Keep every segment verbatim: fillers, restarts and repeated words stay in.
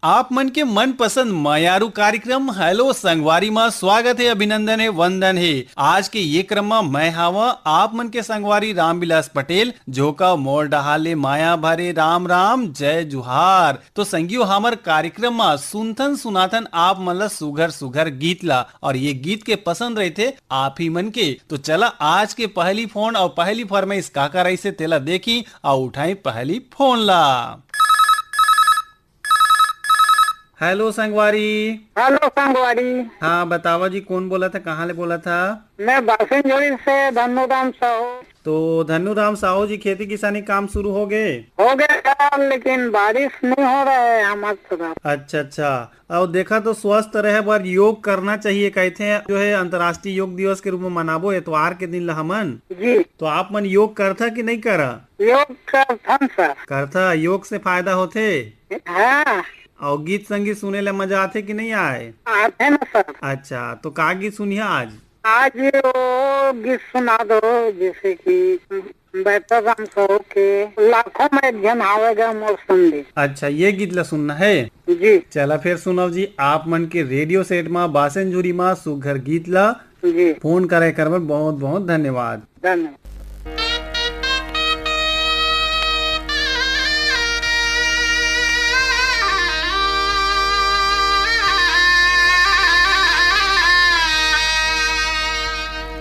आप मन के मनपसंद मयारू कार्यक्रम हेलो संगवारी मा स्वागत हे, अभिनंदन हे, वंदन हे। आज के ये क्रम मा मैं हावा आप मन के संगवारी रामविलास पटेल, जो का मोर डहार ले माया भरे राम राम, जय जुहार। तो संगियो, हमर कार्यक्रम मा सुनथन सुनाथन आप मन ला सुघर सुघर गीत ला, और ये गीत के पसंद रहिथे आप ही मन के। तो चला आज के पहली फोन और पहली फरमाइश का का रहिसे तेला देखी और उठाई पहली फोन ला। हेलो संगवारी। हेलो संगवारी। हाँ बतावा जी, कौन बोला था, कहाँ ले बोला था? मैं बासिंजोरी से धन्नूराम साहू। तो धन्नूराम साहू जी, खेती किसानी काम शुरू हो गए? हो गए सर, लेकिन बारिश नहीं हो रहा है हमारे तरफ। अच्छा अच्छा। और देखा तो स्वस्थ रहे बर योग करना चाहिए कहते हैं, जो है अंतर्राष्ट्रीय योग दिवस के रूप में मनाबो एतवार के दिन ला हमन। जी। तो आप मन योग करथा कि नहीं करा? योग करथन सर। करथा, योग से फायदा होथे? हाँ। और गीत संगीत सुने ले मजा आथे कि नहीं आए? आथे ना सर। अच्छा, तो का गीत सुनिया आज? आज वो गीत सुना दो, जैसे कि बैठा राम साहू के लाखों में एक जन आवेगा मोर संदेश। अच्छा, ये गीत ला सुनना है? जी। चला फिर सुनाओ जी, आप मन के रेडियो सेट मा बासेंजुरी मा सुघर गीत ला। जी। फोन करे कर बर बहुत बहुत धन्यवाद। धन्यवाद।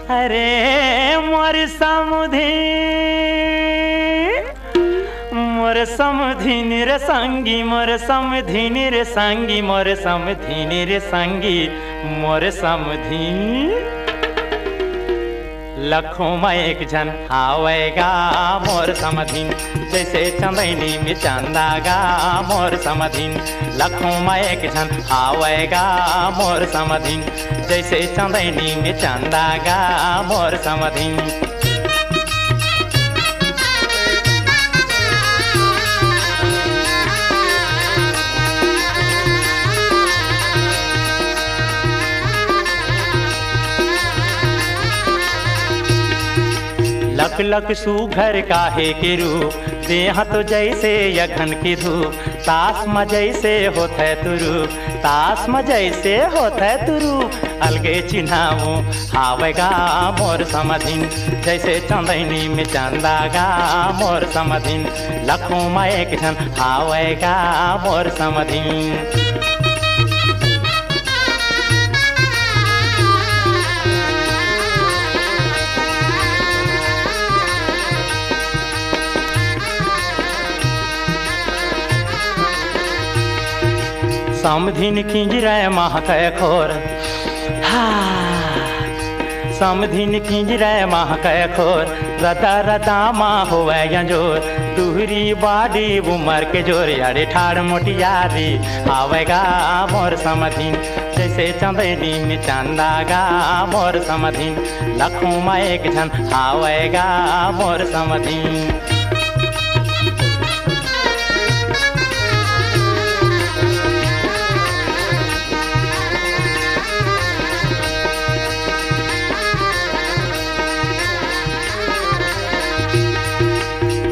अरे मोर समुधी, मोर समधिन रे संगी, मोर समधिन रे संगी, मोर समधिन रे संगी, मोर समधिन। लखों में एक झन हावय गा मोर समधिन, जैसे चंदैनी में चांदा गा मोर समधिन। लखों में एक झन हावय गा मोर समधिन, जैसे चंदैनी में चांदा गा मोर समधिन। लक लक सुघर काहे के रूप, देह तो जैसे यखन के धूप। तास म जैसे होथे तुरूप, तास म जैसे होथे तुरूप, अलगे चिन्हावो हावय गा मोर समधिन, जैसे चंदैनी में चांदा गा मोर समधिन, लखों म एक झन हावय गा मोर समधिन। समधिन किंजरय महकय खोर, हा। समधिन किंजरय महकय खोर, रदा रदा मा होवय अंजोर। दुहरी बाड़ी उमर के जोर, अरे ठाड़ मोटियारी हावय गा मोर समधिन, जैसे चंदैनी में चांदा गा मोर समधिन, लखों म एक झन हावय गा मोर समधिन।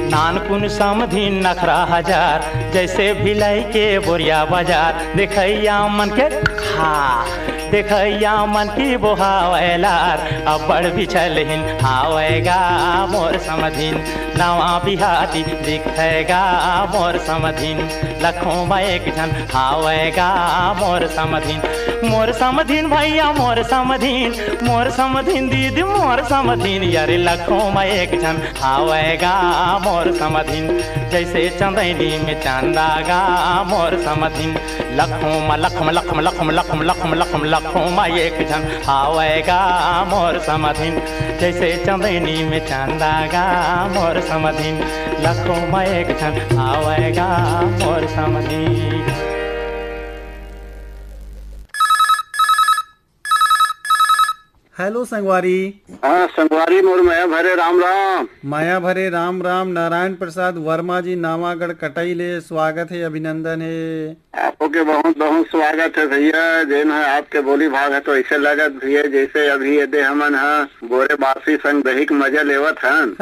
नानकुन समधिन नखरा हजार, जैसे भिलाई के बोरिया बाजार। देखैया मन के खा, देखैया मन की बोहावय लार, अब्बड़ बिछलहिन हावय गा मोर समधिन। नवा बिहाती दिखय गा मोर समधिन, लखों म एक झन हावय गा मोर समधिन। मोर समधिन भैया मोर समधिन, मोर समधिन दीदी मोर समधिन, यारे लखों म एक झन हावय गा मोर समधिन, जैसे चंदैनी में चांदा गा मोर समधिन। लखों म, लखों म, लखों म, लखों म, लखों म, लखों म, लखों म एक झन हावय गा मोर समधिन, जैसे चंदैनी में चांदा गा मोर समधिन। लखों म एक झन हावय गा मोर समधिन। हेलो संगवारी। हाँ संगवारी, मोर मया भरे राम राम। मया भरे राम राम, नारायण प्रसाद वर्मा जी, नावागढ़ कटई ले, स्वागत हे, अभिनंदन हे। आपो के बहुत बहुत स्वागत हे भैया। जेन ह आपके बोली भाग ह तो ऐसे लगत भैया जैसे अभी ये दे हमन ह बोरे बासी संग दही के मजा लेवत हन।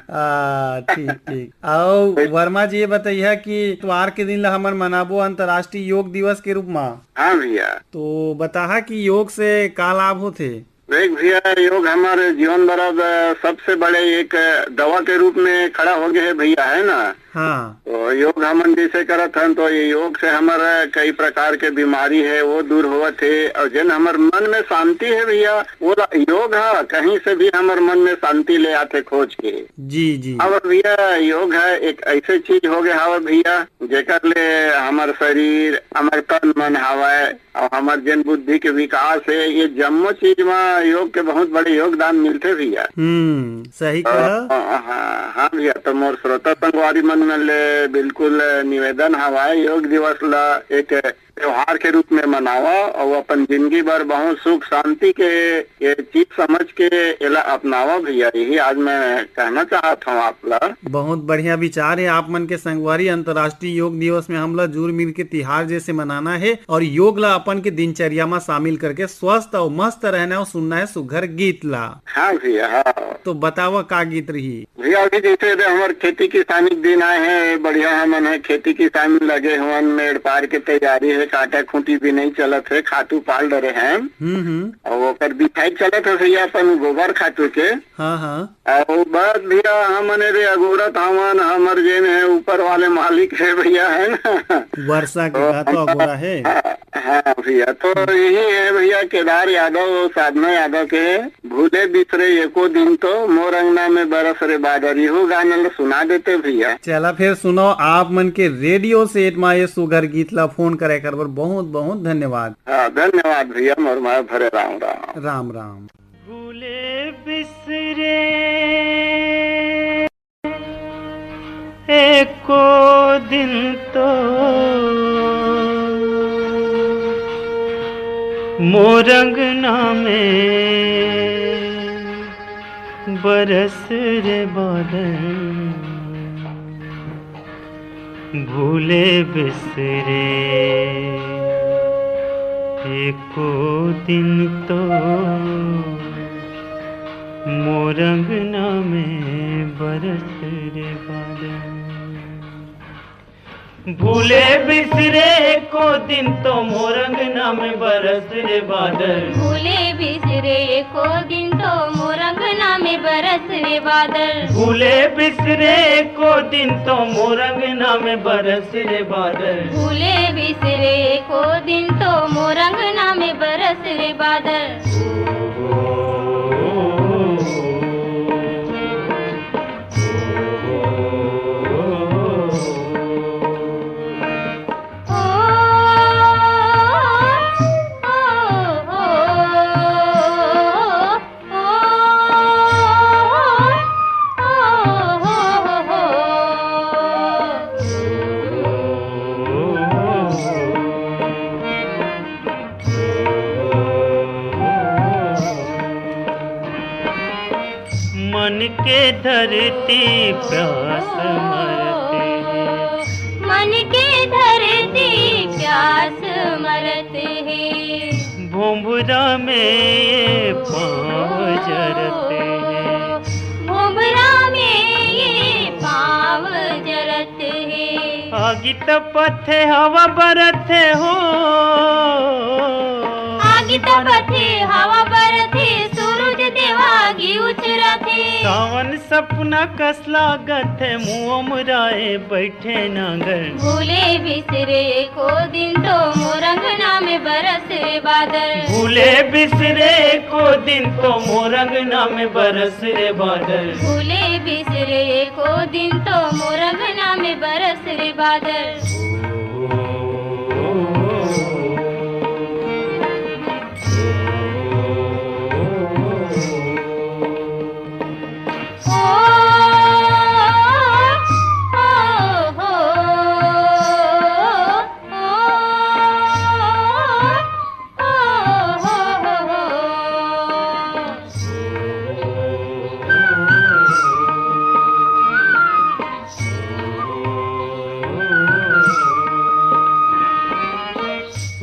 आ, ठीक, ठीक। अउ वर्मा जी, ये बताइए कि इतवार के दिन ला हमन मनाबो अंतर्राष्ट्रीय योग दिवस के रूप मा। हाँ भैया। तो बताहा कि योग से का लाभ होथे? देख भैया, योग हमारे जीवन बर अब सबसे बड़े एक दवा के रूप में खड़ा हो गया है भैया, है ना? हाँ। तो योग हमन जैसे करत हन, तो ये योग से हमर कई प्रकार के बीमारी है, वो दूर होवत है। और जन हमर मन में शांति है भैया, वो ला-, योग है, कहीं से भी हमर मन में शांति ले आथे खोज के। जी, जी। अब भैया, योग है एक ऐसे चीज हो गया हवा भैया, जेकर ले हमर शरीर, हमर तन मन हवय, और हमर जन बुद्धि के विकास है, ये जम्मो चीज में योग के बहुत बड़े योगदान मिलथे भैया। हम्म, सही तो, कहा। हाँ, हाँ, हाँ भैया, तो मोर श्रोता संगवारी मन में ले बिल्कुल निवेदन हवय, योग दिवस ला एक त्योहार के रूप में मनावा और अपन जिंदगी भर बहुत सुख शांति के ये चीज समझ के एला अपनावा भैया, यही आज मैं कहना चाहत हूँ आप ला। बहुत बढ़िया विचार है आप मन के संगवारी। अंतर्राष्ट्रीय योग दिवस में हमला जुड़ मिल के तिहार जैसे मनाना है और योग ला अपन के दिनचर्या में शामिल करके स्वस्थ और मस्त रहना और सुनना है सुघर गीत ला। हाँ भैया, हाँ। तो बतावा का गीत रही? भैया, अभी जैसे दे हमर खेती किसानी के दिन आए हैं, बढ़िया हमन है खेती किसानी लगे हुवन, मेड़ पार के तैयारी है, कांटा खूंटी भी नहीं चलत है, खातू पाल डरे हैं। हम्म, हम्म। और ओकर बिछाई चलत है भैया, अपन गोबर खातू के। हाँ, हाँ। और बस भैया, हमन रे अगोरत हमन, हमर जेन है ऊपर वाले मालिक है भैया, है ना? वर्षा के तो का तो हम अगोरा है। हाँ, हाँ भैया, तो यही है भैया, केदार यादव और साधना यादव के भूले बिसरे एको दिन तो मोर अंगना में बरस रे बादर, इहू गाना ल सुना देते भैया। चला फिर सुनो आप मन के रेडियो सेट मा ये सुघर गीत ला फोन करे कर बर बहुत बहुत धन्यवाद। हाँ, धन्यवाद भैया, मोर माया भरे राम राम। राम राम। भूले बिसरे एको दिन तो मोर अंगना में बरस रे बादल। भूले बिसरे एको दिन तो मोर अंगना में बरस रे बादल। भूले बिसरे एको दिन तो मोर अंगना में बरस रे बादल। भूले बिसरे एको दिन तो मोर अंगना में बरस रे बादल। भूले बिसरे एको दिन तो मोर अंगना में बरस रे बादल। भूले बिसरे एको दिन तो मोर अंगना में बरस रे बादल। मन के धरती प्यास मरत हे। मन के धरती प्यास मरत हे। भोंभरा में ये पाँव जरत हे। भोंभरा में ये पाँव जरत हे। आगी तपथे, हवा बरथे हो। आगी तपथे, हवा बरथे, सूरज देवा आगी उचरथे। सावन सपना कस लागथे, मुँह मुराए बैठे नांगर। भूले बिसरे एको दिन तो मोर अंगना में बरस रे बादल। भूले बिसरे एको दिन तो मोर अंगना में बरस रे बादल। भूले बिसरे एको दिन तो मोर अंगना में बरस रे बादल।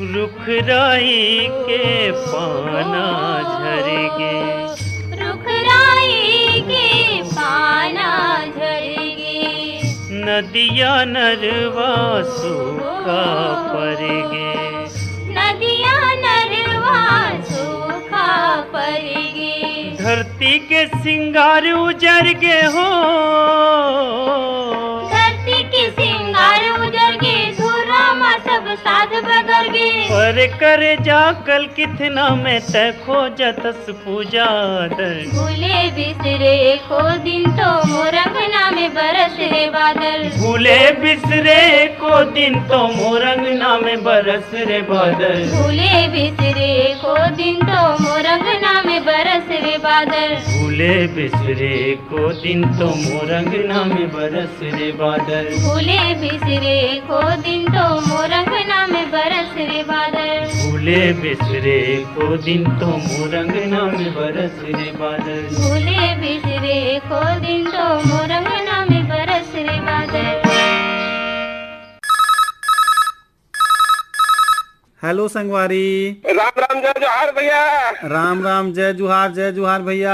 रुख राई के पाना झर गे। रुख राई के पाना नदिया नरवा सूखा परिगे। नदिया नरवा सूखा परिगे। धरती के सिंगार उजर गे हो। धरती के सिंगार उजर गे, धुर्रा मा सब साध बगर गे। अरे करे जा कल कितना मैं तै खोजत पूजा दर। भूले बिसरे एको दिन तो मोर अंगना में बरस रे बादल। भूले बिसरे एको दिन तो मोर अंगना में बरस रे बादल। भूले बिसरे एको दिन तो मोर अंगना में बरस रे बादल। भूले बिसरे एको दिन तो मोर अंगना में बरस रे बादल। भूले बिसरे एको दिन तो मोर अंगना में बरस रे बादल। भूले बिसरे एको दिन तो मोर अंगना में बरस रे बादल। भूले बिसरे एको दिन तो मोर अंगना में बरस रे बादल। हेलो संगवारी। राम राम, जय जोहार भैया। राम राम, जय जोहार, जय जोहार भैया।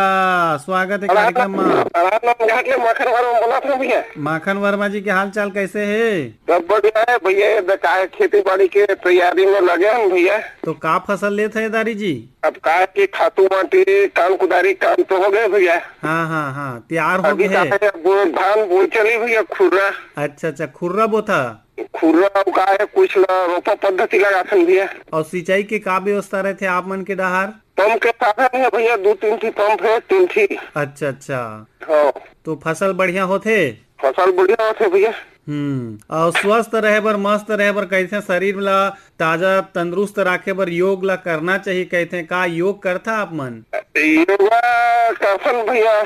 स्वागत है कार्यक्रम में। राम राम घाट ले माखन वर्मा बोलत हूँ भैया। माखन वर्मा जी के हाल चाल कैसे है? सब बढ़िया है भैया, ये देखा है खेती बाड़ी के तैयारी में लगे हैं भैया। तो का फसल लेत है दारी जी? अब का है कि खातू माटी, कान कुदारी काम तो हो गए भैया। हाँ, हाँ, हाँ, तैयार हो अभी गए का है। है, वो धान बोई चली भैया, खुर्रा। अच्छा, अच्छा, खुर्रा बोथा। खुर्रा अउ का है, कुछ ला रोपा पद्धति लगाथन भैया। और सिंचाई के का व्यवस्था रहथे आप मन के डहार? पंप के साधन है भैया, दू तीन ठी पंप है, तीन ठी। अच्छा, अच्छा। हाँ। तो फसल बढ़िया होथे? फसल बढ़िया होथे भैया। हम्म, और स्वस्थ रहे बर, मस्त रहे बर कैसे शरीर ला ताजा तंदुरुस्त राखे बर योग ला करना चाहिए कहथे, का योग करथा आप मन? योगा करथन भैया।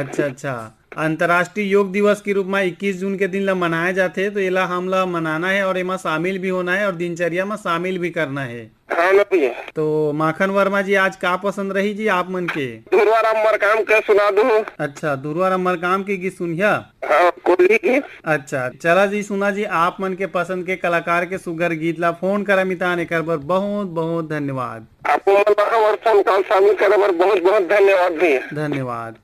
अच्छा, अच्छा। अंतर्राष्ट्रीय योग दिवस के रूप में इक्कीस जून के दिन ला मनाया जाथे, तो एला हमला मनाना है और एमा शामिल भी होना है और दिनचर्या में शामिल भी करना है। हाँ ना भैया। तो माखन वर्मा जी, आज का पसंद रही जी आप मन के? धुरवा राम मरकाम के सुना दू। अच्छा, धुरवा राम मरकाम के गीत सुनिया। हाँ, कोली के। अच्छा, चला जी, सुना जी, आप मन के पसंद के कलाकार के सुघर गीत ला। फोन करा मितान, एकर बर बहुत बहुत धन्यवाद। आप मन ला हमर फोन कॉल शामिल करे बर बहुत बहुत धन्यवाद भैया। धन्यवाद।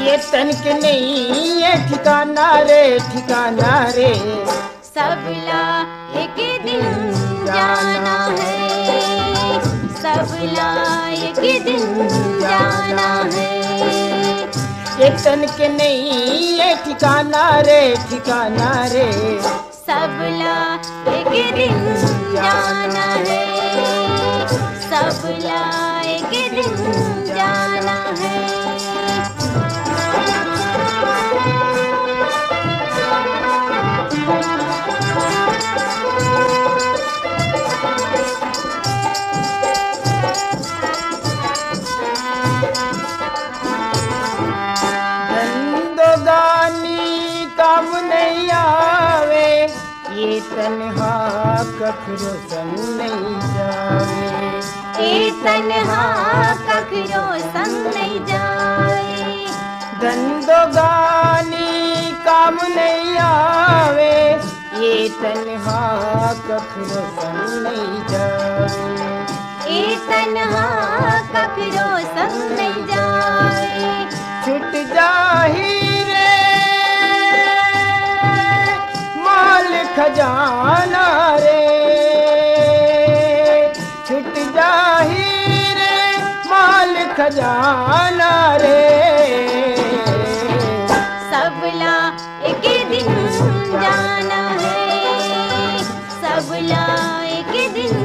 ये तन के नहीं ये ठिकाना रे, ठिकाना रे। सबला एक दिन जाना है, सबला एक दिन जाना है। ये तन के नहीं ये ठिकाना रे, ठिकाना रे। सबला एक दिन जाना है, सबला एक दिन जाना है। धंधोगानी काम नहीं आवे, ये तनहा कखरो संग नहीं जावे। ये तनहा कखरो संग नहीं जावे। धंधोगानी काम नहीं आवे, ये तनहा कखरो संग नहीं जावे। ए तनहा कखरो संग नहीं जाए। छूट जाही रे माल खजाना रे, छूट जाही रे माल खजाना रे। सबला एक दिन जाना है, सबला एक दिन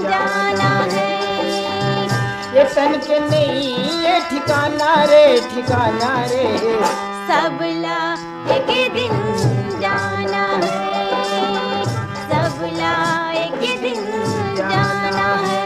जाना है। ये तन के नहीं ये ठिकाना रे, ठिकाना रे। सबला एक दिन जाना है, सबला एक दिन जाना है।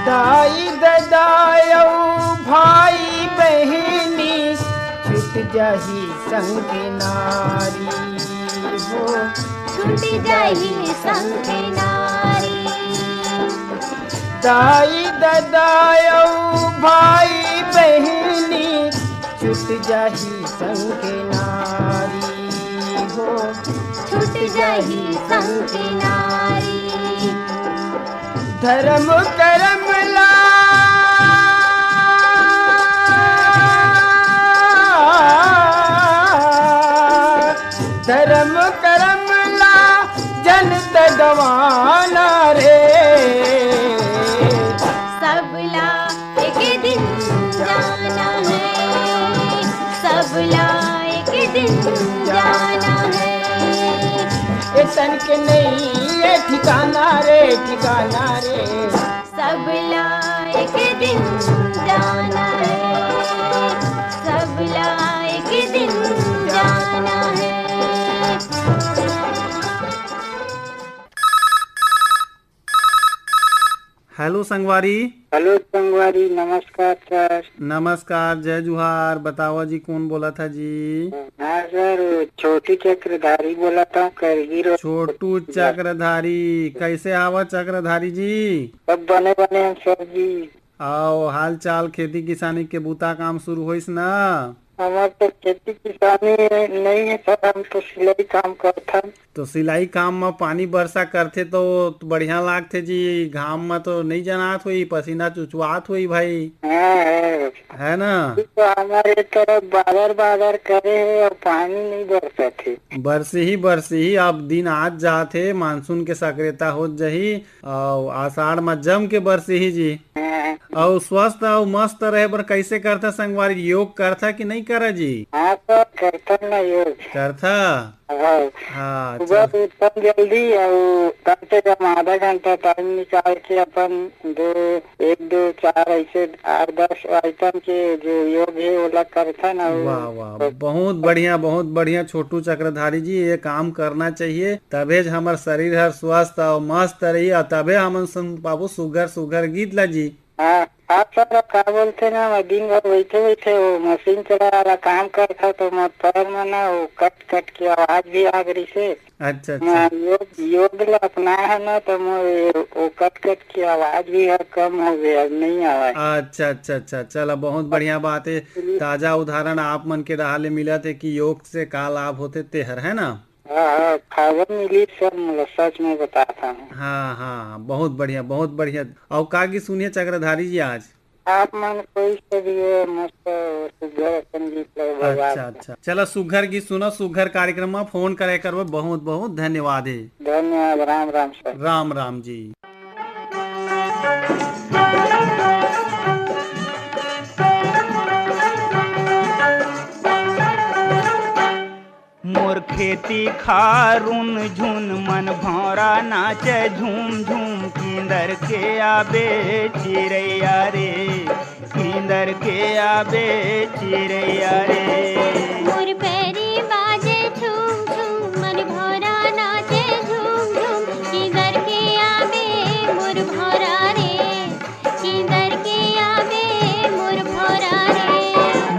दाई ददा अउ भाई बहिन जाही संग नारी हो, छूट जाही संग नारी। दाई ददा अउ भाई बहिनी, छूट जाही संग नारी हो, छूट जाही संग नारी। धर्म करम ला, धर्म करम ला जन त गवाना रे। सबला एक दिन जाना है, सबला एक दिन जाना है। ए तन के नहीं ये ठिकाना रे, ठिकाना रे। सबला एक दिन जाना है, सबला एक दिन जाना है। हेलो संगवारी। हेलो संगवारी, नमस्कार सर। नमस्कार, जय जुहार। बतावा जी, कौन बोलत हा जी? हाँ सर, छोटू चक्रधारी बोलत हूँ, करगी रोड। छोटू चक्रधारी, कैसे आवा चक्रधारी जी? सब बने बने हम सर जी। आओ, हाल चाल, खेती किसानी के बूता काम शुरू होइस ना? हमर तो खेती किसानी नहीं है सर, हम तो सिलाई काम करथन। तो सिलाई काम म पानी बरसा करथे तो बढ़िया लागथे जी, घाम म तो नइ जनात होई, पसीना चुचवात होई भाई। हाँ, हाँ। है ना? तो हमारे तरफ बादर बादर करे है और पानी नहीं बरसत है। बरसी ही बरसी ही, अब दिन आज जात हे, मानसून के सक्रियता होत जही, अउ आषाढ़ म जम के बरसी ही जी। हाँ। अउ स्वस्थ अउ मस्त रहे बर कैसे करथा संगवारी, योग करथा कि नहीं करा जी? हाँ सर, करथन ना योग। करथा? हाँ। हाँ, सुबह अच्छा। उठथन जल्दी अउ कम से कम आधा घंटा टाइम निकाल के अपन दो, एक, दो, चार, ऐसे आठ, दस आइटम के जो योग है, ओला करथन अउ वाह, वाह, बहुत बढ़िया, बहुत बढ़िया छोटू चक्रधारी जी, ये काम करना चाहिए, तभे ज हमर शरीर हर स्वस्थ अउ मस्त रही, अउ तभे हमन सुन पाबो सुघर, सुघर गीत ला जी। हाँ, आप सब का बोलथे ना, मैं दिन भर बैठे बैठे वो मशीन चलाए वाला काम करथा, तो मोर पैर में ना वो कट कट के आवाज भी आ रही से। अच्छा, अच्छा। मैं योग, योग ला अपनाए है ना, तो मोर ये, वो कट कट के आवाज भी है, कम हो गया, नहीं आवाज। अच्छा, अच्छा, अच्छा, चला, बहुत बढ़िया बात है। ताजा उदाहरण आप मन के डहार ले मिलत है कि योग से का लाभ होथे, तेहर, है ना? हाँ, हाँ, फायदा मिली सर, मोला सच में बताता हूँ। हाँ, हाँ, हाँ, बहुत बढ़िया, बहुत बढ़िया। अउ का गीत सुनिए चक्रधारी जी आज? आप मन कोई से भी ये मस्त सुघर अपन गीत ला बजा। अच्छा, अच्छा, चला सुघर गीत सुना, सुघर कार्यक्रम में फोन करे करबो। बहुत, बहुत धन्यवाद है। धन्यवाद, राम राम सर। राम राम जी। मोर खेती खार रुन झुन मन भौंरा नाचे झूम झूम, किंदर के आबे चिरैया रे, किंदर के आबे चिरैया रे। मोर पैरी बाजे झूम झूम, मन भौंरा नाचे झूम झूम, किंदर के आबे मोर भौंरा रे, किंदर के आबे मोर भौंरा रे।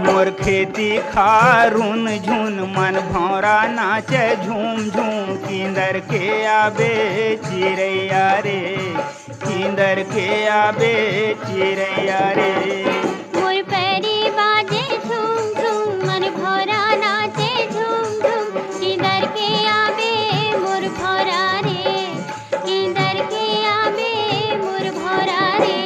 मोर खेती खार रुन झुन मन भौंरा नाचे झूम झूम, किंदर के आबे चिरैया रे, किंदर के आबे चिरैया रे। मोर पैरी बाजे झूम झूम, मन भौंरा नाचे झूम झूम, किंदर के आबे मोर भौंरा रे, किंदर के आबे मोर भौंरा रे।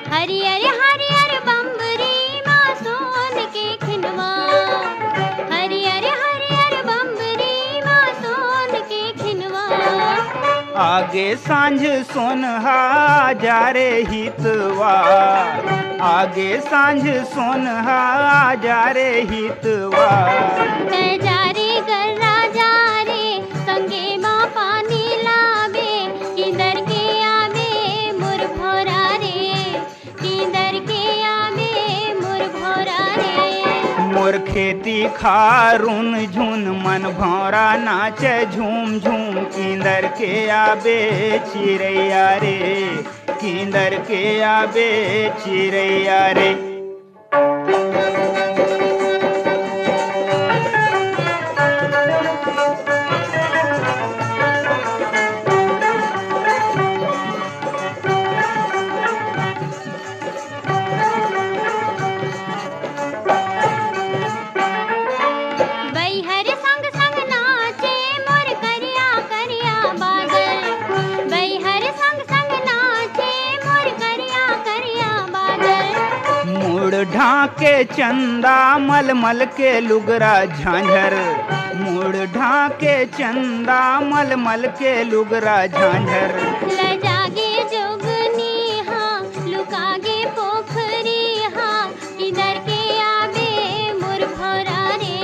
हरियर हरियर बम्बरी मा सोन के खिनवा, हरियर हरियर बम्बरी मा सोन के खिनवा। आगे सांझ सोनहा जा रे हितवा, आगे सांझ सोनहा जा रे हितवा। तै जा रे गर्रा जा रे, संगे मा पानी लाबे, किंदर के आबे मोर भौंरा रे, किंदर के आबे तोर खेती खारुन झुन मन भौंरा नाचे झूम झूम, किंदर के आबे चिरैया रे, किंदर के आबे चिरैया रे। बैहर संग संग नाचे मोर करिया करिया बादल, बैहर संग संग नाचे मोर करिया करिया बादल। मुड़ ढांके चंदा मलमल के लुगरा झांझर, मुड़ ढांके चंदा मलमल के लुगरा झांझर। लजागे जोगनी हा, लुकागे पोखरी हा, किंदर के आबे मोर भौरा रे,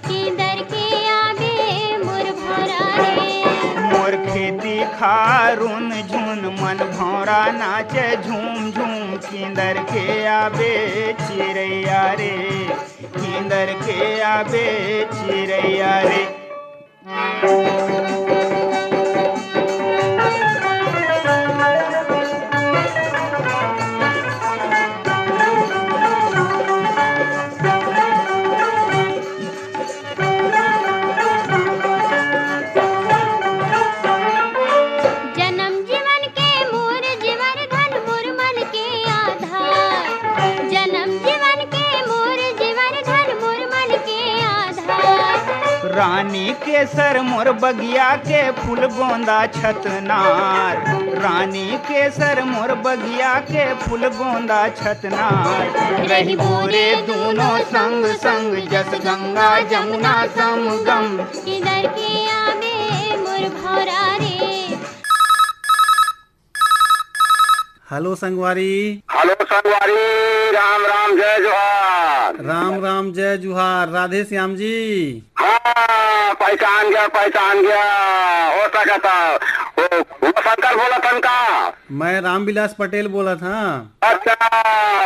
किंदर के आबे मोर भौरा रे। मोर खेती खारुन झुन मन भौंरा नाचे झूम झूम, किंदर के आबे चिरैया रे, किंदर के आबे चिरैया रे। जनम जीवन के मोर जीवन धन मोर मन के आधार, जनम जीवन के मोर जीवन धन मोर मन के आधार। रानी केसर मोर बगिया के फूल गोंदा छतनार, रानी केसर मोर बगिया के फूल गोंदा छतनार। रहिबो रे दूनों संग संग, जस गंगा जमुना समगम। किंदर के आबे मोर भौरा रे। हेलो संगवारी। हेलो संगवारी, राम राम, जय जोहार। राम राम, जय जोहार, राधे श्याम जी। हाँ, पहचान गया, पहचान गया। हो सकता वो, वो शंकर बोलत हन का? मैं रामविलास पटेल बोलत हंव। अच्छा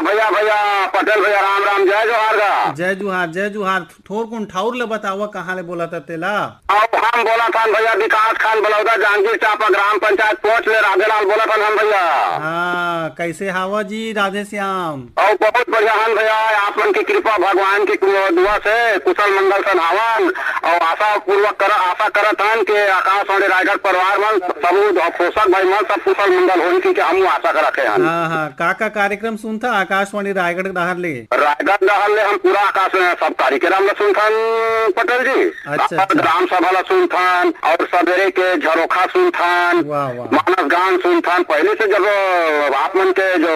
भैया, भैया पटेल भैया, राम राम, जय जोहार गा। जय जोहार, जय जोहार। थोरकुन ठउर ले बतावा, कहाँ ले बोलत हस तेला? अउ हम बोलत हन भैया, विकास खंड बलौदा, जांजगीर चांपा, ग्राम पंचायत पहुंच ले, राधेलाल बोलत हन हम भैया। हाँ, कैसे हावा जी राधे श्याम? अउ बहुत बढ़िया हन भैया, आप मन के कृपा, भगवान के दुआ से कुशल मंगल सन हावन। अउ आशा पूर्वक कर, आशा करत हन कि आकाशवाणी रायगढ़ परिवार मन, सबू अउ पोषक भाई मन सब कुशल मंगल होही, कि हमू आशा करत हन। हाँ, हाँ, का का कार्यक्रम सुनथा आकाशवाणी रायगढ़ डहर ले? रायगढ़ डहर ले हम पूरा आकाश में सब कार्यक्रम ला सुनथन पटेल जी। अच्छा, अच्छा। ग्राम सभा ला सुनथन अउ सबेरे के झरोखा सुनथन, वाह, वाह। मानस गान सुनथन। पहले से जब आप मन के जो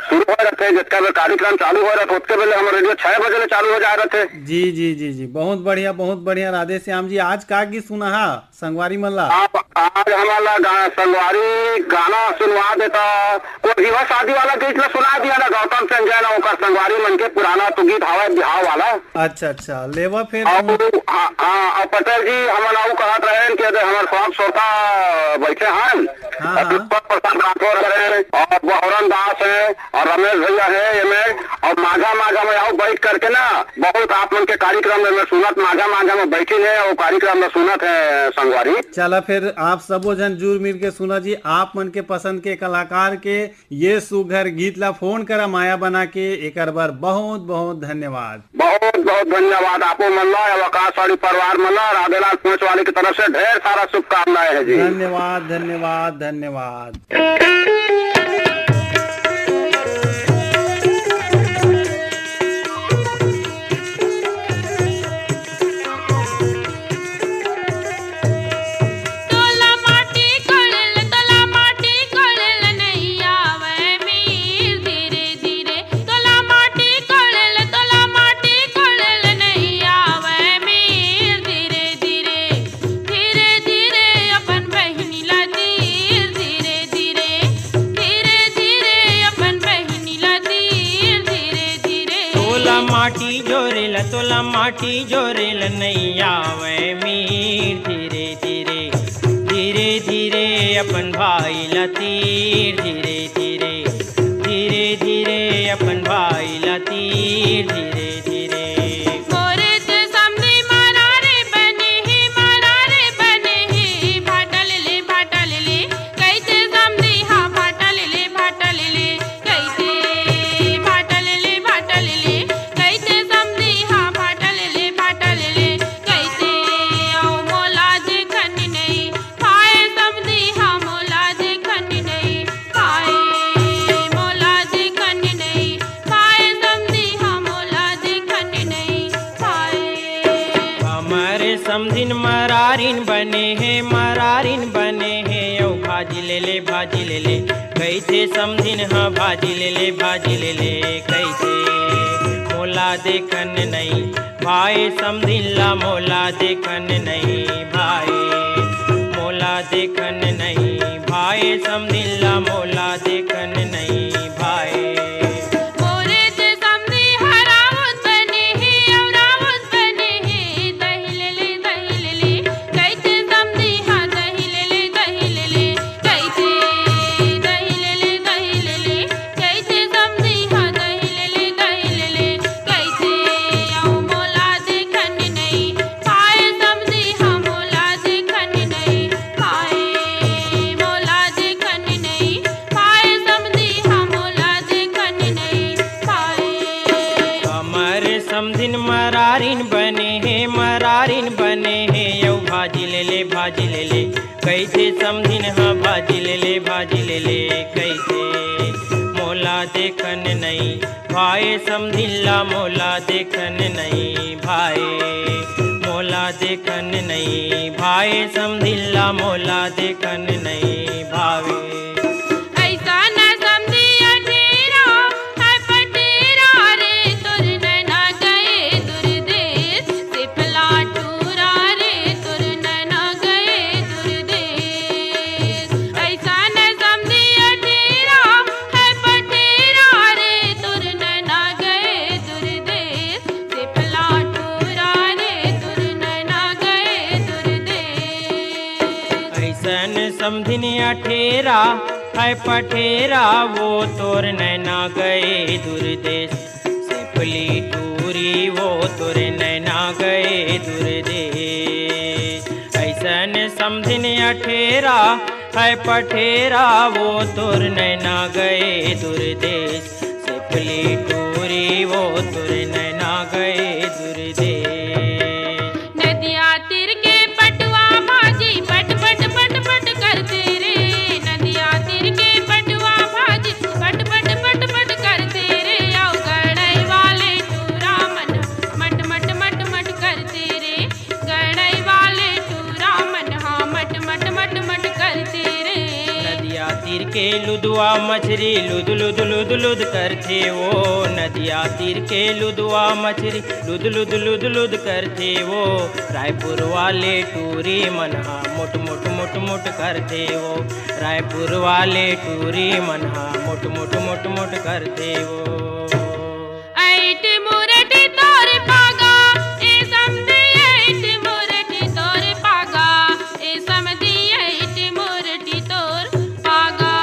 शुरू होए रहथे, जितका बेर कार्यक्रम चालू होए रहथे, ओतके बेर ले हमर रेडियो छह बजे ले चालू हो जाए रहथे। जी, जी, जी, जी, बहुत बढ़िया, बहुत बढ़िया राधे श्याम जी। आज का गीत सुनाहा संगवारी मन ला? आप आज हमन ला गा-, संगवारी गाना सुनवा देता, कोई विवाह शादी वाला गीत ला सुना दिया ना, गौतम संजय ना ओकर संगवारी मन के पुराना तो गीत हवय बिहाव वाला। अच्छा, अच्छा, लेवा फिर। अउ, हाँ, हाँ, अउ पटेल जी, हमन अउ कहत रहेन कि अगर हमर सब श्रोता बैठे हन, हाँ, हाँ। दीपक प्रसाद राठौर हरे, अउ बहरन दास हे, अउ रमेश भैया हे एमे, अउ माझा, माझा में अउ बैठ करके ना, बहुत आप मन के कार्यक्रम में मैं सुनत, माझा, माझा में बैठिन हे, अउ कार्यक्रम में सुनत हे संगवारी। चला फिर आप सबो झन जुर मिल के सुना जी, आप मन के पसंद के कलाकार के ये सुघर गीत ला फोन करा माया बना के, एकर बर बहुत बहुत धन्यवाद। बहुत बहुत धन्यवाद आपो मन ला, अउ आकाशवाणी परिवार मन ला, राधेलाल पोंचवाली की तरफ से ढेर सारा शुभकामनाएं है जी। धन्यवाद, धन्यवाद, धन्यवाद। तोला माटी कोड़ेल, तोला माटी कोड़ेल नइ आवय मीर। धीरे धीरे तोला माटी कोड़ेल, तोला माटी कोड़ेल नइ आवय मीर। धीरे धीरे, धीरे धीरे अपन बहिनी ला तीर। धीरे धीरे, धीरे धीरे अपन बहिनी ला तीर। धीरे धीरे तोला माटी जोरेल, तोला माटी जोरेल नइ आवय मीर। धीरे धीरे, धीरे धीरे अपन भाई ला तीर। धीरे धीरे, धीरे धीरे अपन भाई ला तीर। धीरे धीरे हे मरारिन बने हे अउ भाजी ले ले, भाजी ले ले, कहिथे समधिन ह भाजी ले ले, भाजी ले ले, कहिथे मोला देखन नइ भाए समधिन ला, मोला देखन नइ भाए, मोला देखन नइ भाए समधिन ला, मोला देखन नइ भाए। मोरे जे समधी ह राउत बने हे, अउ राउत बने हे, दही ले ले, दही ले ले, कहिथे समधी ह दही ले ले, दही ले ले, कहिथे दही ले ले, दही ले ले, कहिथे समधी ह दही ले ले, दही ले ले, कहिथे अउ मोला देखन नइ पाए समधी ह, मोला देखन नइ पाए, मोला देखन नइ पाए समधी ह, मोला देखन नइ पाए। हमर समधिन मरारिन बने हे, मरारिन बने हे, अउ भाजी ले ले, भाजी ले ले, कहिथे समधिन ह भाजी ले ले, भाजी ले ले, कहिथे मोला देखन नइ भाए समधिन ला, मोला देखन नइ भाए, मोला देखन नइ भाए समधिन ला, मोला देखन नइ भावे। अइसन समधी अठेरा, हाय पठेरा रे, तोर नैना गए दुरदेस, सिपला टूरा रे, तोर नैना गए दुरदेस। अइसन समधी अठेरा, हाय पठेरा रे, तोर नैना गए दुरदेस, सिपला टूरा रे, तोर नैना गए दुरदेस। अइसन समधिन अठेरा, हाय पठेरा वो तोर नैना गए दुरदेस, सिपली टूरी वो तोर नैना गए दुरदेस। अइसन समधिन अठेरा, हाय पठेरा वो तोर नैना गए दुरदेस, सिपली टूरी वो तोर नैना गए दुरदेस। नदिया तीर के पटवा भाजी पट पट पट पट करथे रे। नदिया तीर के पटवा भाजी पट पट पट पट करथे रे। अउ गड़ई वाले टूरा मन मट मट मट मट करथे रे। गड़ई वाले टूरा मन हा मट मट मट मट करथे रे। नदिया तीर के लुदवा मछरी लुद लुद लुद लुद करथे वो। नदिया तीर के लुदवा मछरी लुद लुद लुद लुद करथे वो। रायपुर वाले टूरी मन हा मोट मोट मोट मोट करथे वो। रायपुर वाले टूरी मन हा मोट मोट मोट मोट करथे वो। ऐट मुरटी तोर पागा, ए समधी ऐट मुरटी तोर पागा, ए समधी ऐट मुरटी तोर पागा।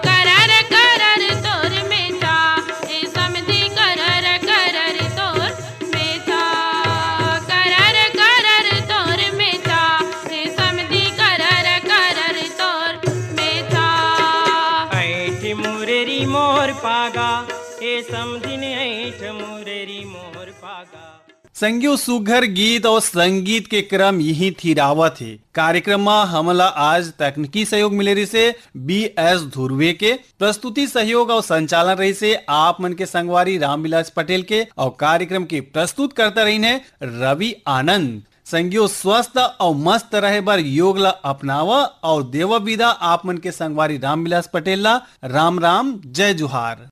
करर करर तोर मेछा, ए समधी करर करर तोर मेछा। करर करर तोर मेछा, ए समधी करर करर तोर मेछा। ऐठ मुररी मोर पागा, ए समधिन ऐठ मुररी मोर पागा। संगियो, सुघर गीत अउ संगीत के क्रम इही थिरावत हे। कार्यक्रम म हमला आज तकनीकी सहयोग मिले रिहिसे बी एस धुर्वे के, प्रस्तुति सहयोग अउ संचालन रहिसे आप मन के संगवारी रामविलास पटेल के, अउ कार्यक्रम के प्रस्तुतकर्ता रहिन हे रवि आनंद। संगियो, स्वस्थ अउ मस्त रहे बर योग ला अपनावा अउ देवा विदा आप मन के संगवारी रामविलास पटेल ला। राम राम, जय जोहार।